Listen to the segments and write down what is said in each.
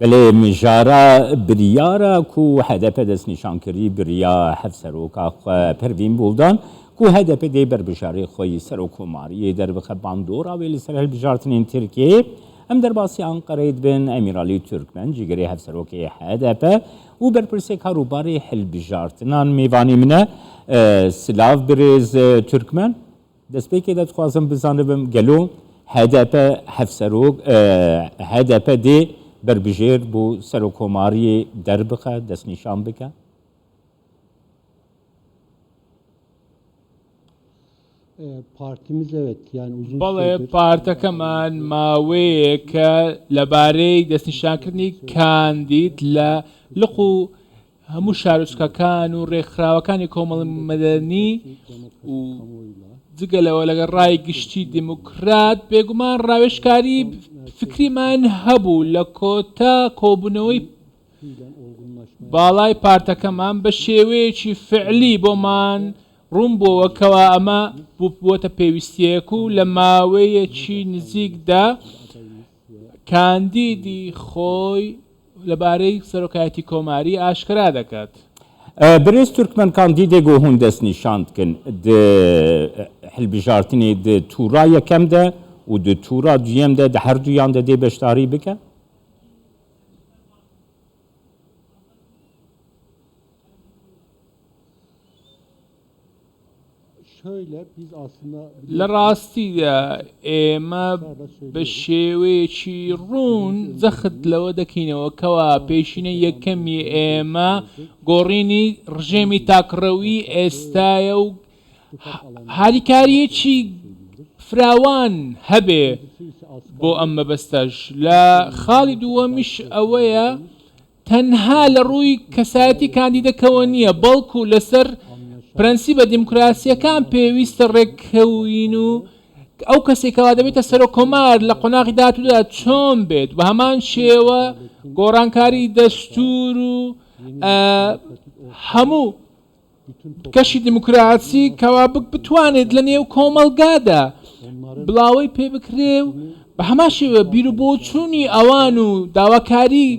Belê mijara biryara ku hdp destnîşan kirî biriya hevseroka xwe Pervîn Buldan ku hdp dê berbijarê xwe yê serokomariyê derbixe bandora wê li ser hilbijartinên Tirkiyeyê. Em derbasî Anqereyê dibin Emîralî Turkmen cîgirê hevserokê hdp û berpirsê karûbarê hilbijartinan mêvanê min e. Silav birêz Turkmen. Destpêkê de dixwazim bizanibim gelo hdp hevserok hdp dê berbijêr bo serokomariyê derbixe, destnîşan bike? Belê پارتەکەمان ماوەیەکە لەبارەی دەستنیشانکردنی کاندید لە لق و هەموو شارۆچکەکان و رێکخراوەکانی کۆمەڵی مەدەنی و جگە لەوە لەگەڵ رای گشتی دیموکرات بێگومان راوێژکاری فکریمان هەبوو لە کۆتا کۆبوونەوەی باڵای پارتەکەمان بە شێوەیەکی فعلی بۆمان ڕوون بۆوە کەوا ئەمە بووەتە پێویستیەک و لە ماوەیەکی نزیکدا کاندیدی خۆی لەبارەی سەرۆکایەتی کۆماری ئاشکرا دەکات. برێز تورکمەن کاندیدێک و هون دەستنیشان دکن د هلبژارتنێ د تورا یەکەم دە و د تورا دویەم دە د هەردوویان دە دێ بەشداری بکە؟ لە ڕاستیدا ئێمە بە شێوەیەکی ڕوون جەخت لەوە دەکەینەوە کەوا پێشینەی یەکەمی ئێمە گۆڕینی ڕژێمی تاکڕەوی ئێستایە و هاریکارییەکی فراوان هەبێ بۆ ئەم مەبەستەش. لە خاڵی دووەمیش ئەوەیە تەنها لە ڕووی کەسایەتی کاندیدەکەوە نییە، بەڵکو لەسەر پرەنسیبە دیموکراسییەکان پێویستە ڕێککەوین و ئەو کەسەی کەوا دەبێتە سەرۆک کۆمار لە قۆناغی داهاتوودا چۆن بێت، بە هەمان شێوە گۆڕانکاری دەستوور و هەموو کەشی دیموکراسی کەوا بتوانێت لە نێو کۆمەڵگادا بڵاوەی پێ بکرێ و بە هەمان شێوە بیر و بۆچوونی ئەوان و داواکاری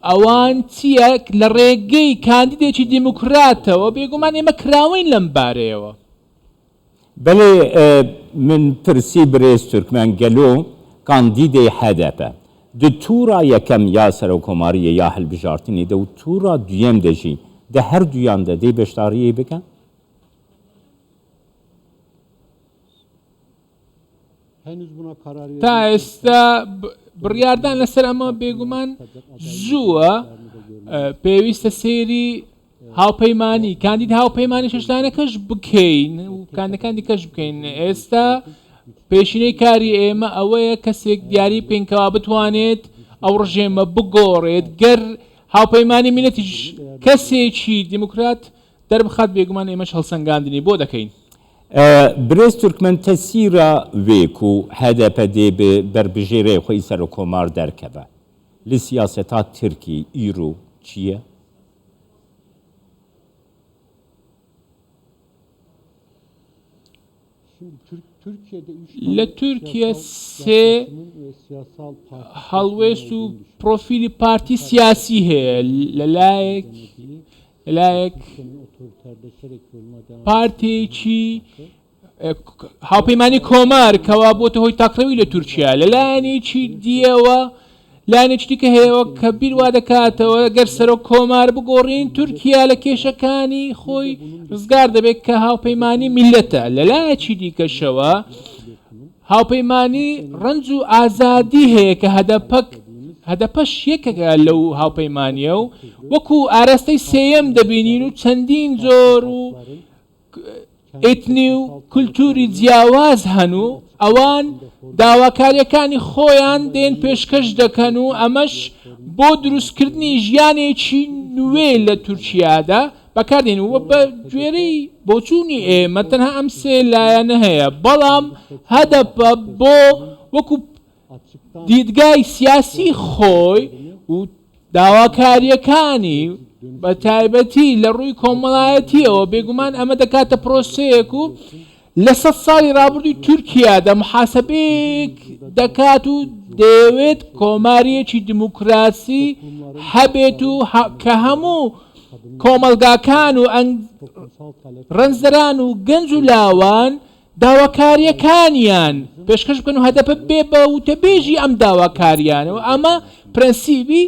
ئەوان چییە لە ڕێگەی کاندیدێکی دیموکراتەوە بێگومان ئێمە کراوەین لەم بارەیەوە. بەلێ من پرسی برێز تورکمەن گەلۆ کاندیدێ هەدەپە د تورا یەکەم یا سەرۆکۆماریێ یا هەلبژارتنێ دە و تورا دویەم دە ژی دە هەر دویان دە دێ بەشداریێ بکە؟ تا ئێستا بڕیاردان لەسەر ئەمە بێگومان زووە، پێویستە سەیری هاوپەیمانی کاندید هاوپەیمانی شەشلایەنەکەش بکەین و کاندەکان دیکەش بکەین. ئێستا پێشینەی کاری ئێمە ئەوەیە کەسێک دیاری بکەین کەوا بتوانێت ئەو ڕژێمە بگۆڕێت، گەر هاوپەیمانی میللەتیش کەسێکی دیموکرات دەربخات بێگومان ئێمەش هەڵسەنگاندنی بۆ دەکەین. برێز تورکمەن تەسیرا وێ کو هەدەپە دێ ب بەربژێرێ خوەی سەرۆککۆمار دەرکەڤە ل سیاسەتا ترکی ئیرو چییە؟ لە تورکیە سێ هەڵوێست و پرۆفیلی پارتی سیاسی هەیە، لەلایەک لەلایەک پارتێکی هاوپەیمانی کۆمار کەوا بۆتە هۆی تاکڕەوی لە تورکیا، لەلایەنێکی دیەوە لایەنێکی دیکە هەیەوە کە بیر وا دەکاتەوە گەر سەرۆک کۆمار بگۆڕین تورکیا لە کێشەکانی خۆی ڕزگار دەبێت کە هاوپەیمانی میللەتە، لەلایەکی دیکەشەوە هاوپەیمانی ڕەنج و ئازادی هەیە کە هەدەپە هەدەپەش یەکێکە لەو هاوپەیمانییە و وەکو ئاراستەی سێیەم دەبینین و چەندین جۆر و ئیتنی و کولتووری جیاواز هەن و ئەوان داواکارییەکانی خۆیان دێن پێشکەش دەکەن و ئەمەش بۆ دروستکردنی ژیانێکی نوێ لە تورکیادا بەکاردێن و بە گوێرەی بۆچوونی ئێمە تەنها ئەم سێ لایەنە هەیە، بەڵام هەدەپە بۆ وەکو دیدگای سیاسی خۆی و داواکارییەکانی بە تایبەتی لە ڕووی کۆمەڵایەتییەوە بێگومان ئەمە دەکاتە پرۆسەیەک و. لە سەد ساڵی ڕابردووی تورکیادا موحاسەبەیەک دەکات و دەیەوێت کۆمارییەکی دیموکراسی هەبێت و کە هەموو کۆمەڵگاکان و ڕەنجدەران و گەنج و لاوان داواکارییەکانیان پێشکەش بکەن و هەدەپە بێ بە وتەبێژی ئەم داواکارییانە و ئەمە پرەنسیبی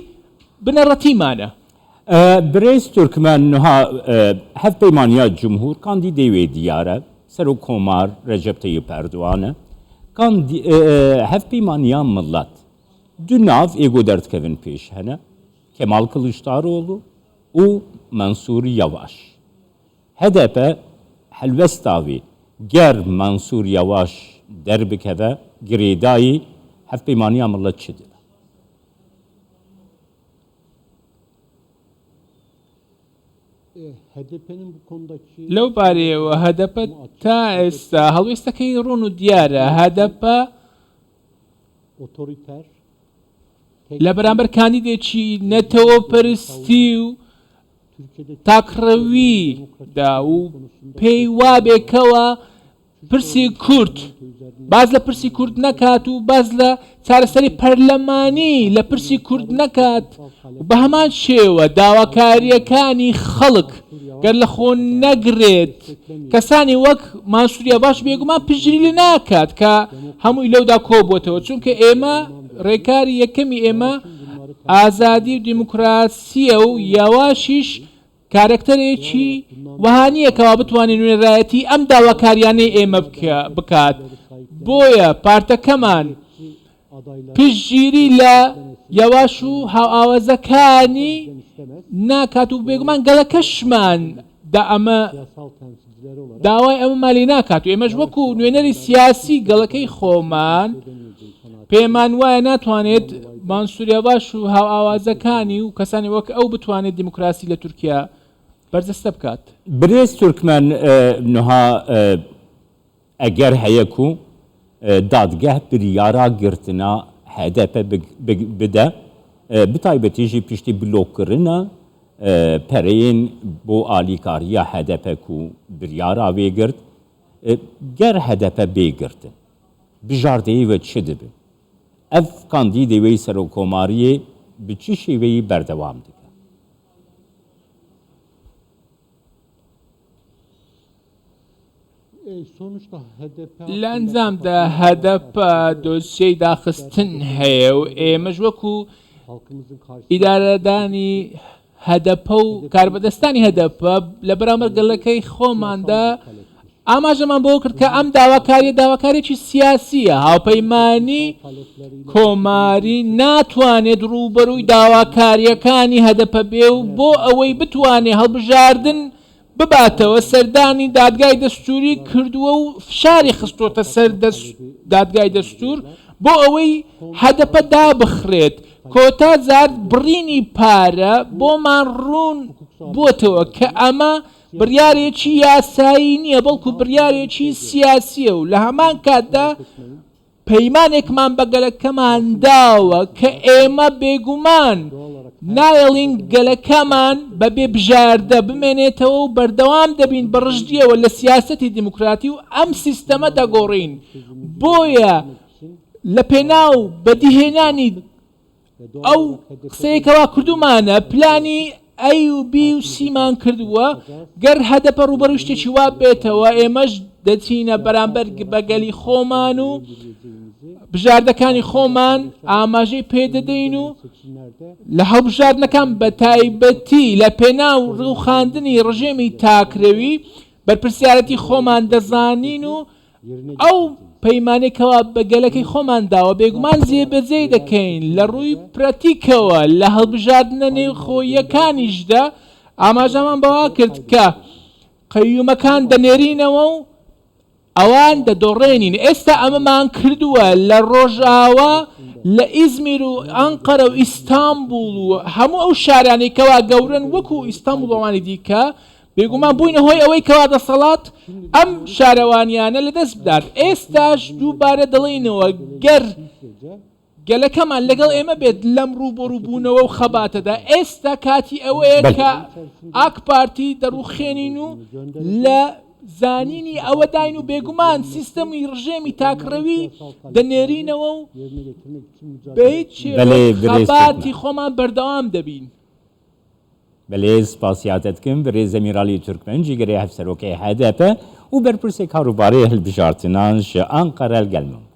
بنەڕەتیمانە. برێز تورکمەن نها هەڤپەیمانیا جمهور کاندیدەی وێ دیارە، سەرۆک کۆمار رەجەب تەیب ئەردوانە. هەڤپەیمانیا مللەت دو ناڤ ئێگۆ دەردکەڤن پێش هەنە، کەمال کڵیچدارۆڵو و مەنسور یەواش. هەدەپە هەلوێستا وێ گەر مەنسور یەواش دەربکەڤە گرێدایی هەڤپەیمانیا مللەت چ دبە؟ لەو بارەیەوە هەدەپە تا ئێستا هەڵوێستەکەی ڕوون و دیارە، هەدەپە لە بەرامبەر کاندیدێکی نەتەوەپەرستی و تاکڕەوی دا و پێی وابێ کەوا پرسی کورد باس لە پرسی کورد نەکات و باس لە چارەسەری پەرلەمانی لە پرسی کورد نەکات و بە هەمان شێوە داواکارییەکانی خەڵک گەر لە خۆ نەگرێت کەسانی وەک مەنسور یاڤاش بێگومان پشتگیری لێ ناکات کە هەمووی لەودا کۆبووەتەوە چونکە ئێمە ڕێکاری یەکەمی ئێمە ئازادی و دیموکراسییە و یاواشیش کارەکتەرێکی وەها نییە کەوا بتوانێت نوێنەرایەتی ئەم داواکاریانەی ئێمە بکات، بۆیە پارتەکەمان پشتگیری لە یەواش و هاوئاوازەکانی ناکات و بێگومان گەلەکەشمان ئەمە داوای ئەمەمان لێ ناکات و ئێمەش وەکو نوێنەری سیاسی گەلەکەی خۆمان پێمان وایە ناتوانێت مەنسور یاڤاش و هاوئاوازەکانی و کەسانی وەک ئەو بتوانێت دیموکراسی لە تورکیا بەرجەستە بکات. برێز تورکمەن نها ئەگەر هەیە کو دادگەه بریارا گرتنا هەدەپە بدە بتایبەتی ژی پشتی بلۆککرنا پەرەیێن بۆ ئالیکارییا هەدەپە کو بریارا وێ گرت گەر هەدەپە بێ گرتن بژاردەیێ وە چ دبن؟ ئەڤ کاندیدێ وێی سەرۆککۆماریێ bi çi şêweyî berdewam dike؟ لە ئەنجامدا هەدەپە دۆسیەی داخستن هەیە و ئێمەش وەکو ئیدارەدانی هەدەپە و کاربەدەستانی هەدەپە لە بەرامبەر گەلەکەی خۆماندا ئاماژەمان بەوە کرد کە ئەم داواکاریە داواکاریەکی سیاسیە، هاوپەیمانی کۆماری ناتوانێت ڕووبەرووی داواکاریەکانی هەدەپە بێ و بۆ ئەوەی بتوانێ هەڵبژاردن بباتەوە سەردانی دادگای دەستووری کردووە و فشاری خستۆتە سەر دادگای دەستوور بۆ ئەوەی هەدەپە دابخرێت، کۆتا جار بڕینی پارە بۆمان ڕوون بۆتەوە کە ئەمە بڕیارێکی یاسایی نییە بەڵکو بڕیارێکی سیاسییە و لە هەمان کاتدا پەیمانێکمان بە گەلەکەمان داوە کە ئێمە بێگومان نایەڵین گەلەکەمان بە بێ بژاردە بمێنێتەوە و بەردەوام دەبین بە ڕژدییەوە لە سیاسەتی دیموکراتی و ئەم سیستەمە دەگۆڕین بۆیە لە پێناو بەدیهێنانی ئەو قسەیە کەوا کردوومانە پلانی ئەی و بی و سیمان کردووە، گەر هەدەپە ڕووبەرووی شتێکی وا بێتەوە ئێمەش دەچینە بەرامبەر بە گەلی خۆمان و بژاردەکانی خۆمان ئاماژەی پێدەدەین و لە هەڵبژاردنەکان بە تایبەتی لە پێناو ڕووخاندنی ڕژێمی تاکرەوی بەرپرسیارەتی خۆمان دەزانین و ئەو پەیمانەی کەوا بە گەلەکەی خۆمان داوە بێگومان جێبەجێی دەکەین، لە ڕووی پراتیکەوە لە هەڵبژاردنە نێوخۆییەکانیشدا ئاماژەمان بەوە کرد کە قەیومەکان دەنێرینەوە و ئەوان دەدۆڕێنین، ئێستا ئەمەمان کردووە لە ڕۆژئاوا لە ئیزمیر و ئەنقەرە و ئیستانبوڵ و هەموو ئەو شارانەی کەوا گەورەن وەکو ئیستانبوڵ و ئەوانی دیکە، بێگومان بووینە هۆی ئەوەی کەوا دەسەڵات ئەم شارەوانیانە لەدەست بدات، ئێستاش دووبارە دەڵێینەوە گەر گەلەکەمان لەگەڵ ئێمە بێت لەم ڕووبەڕووبوونەوە و خەباتەدا، ئێستا کاتی ئەوەیە کە ئاکپارتی دەڕووخێنین و لە. زانینی ئەوەداین و بێگومان سیستەمی ڕژێمی تاکڕەوی دەنێرینەوە و بە هیچ شێوەیەک خەباتی خۆمان بەردەوام دەبین. بەلێ سپاسیاتە دکم برێز ئەمیرالی تورکمەن جیگرێ هەڤسەرۆکێ هەدەپە و بەرپرسێ کاروبارێ هەلبژارتنان ژ ئەنقەرە لگەل من بوو.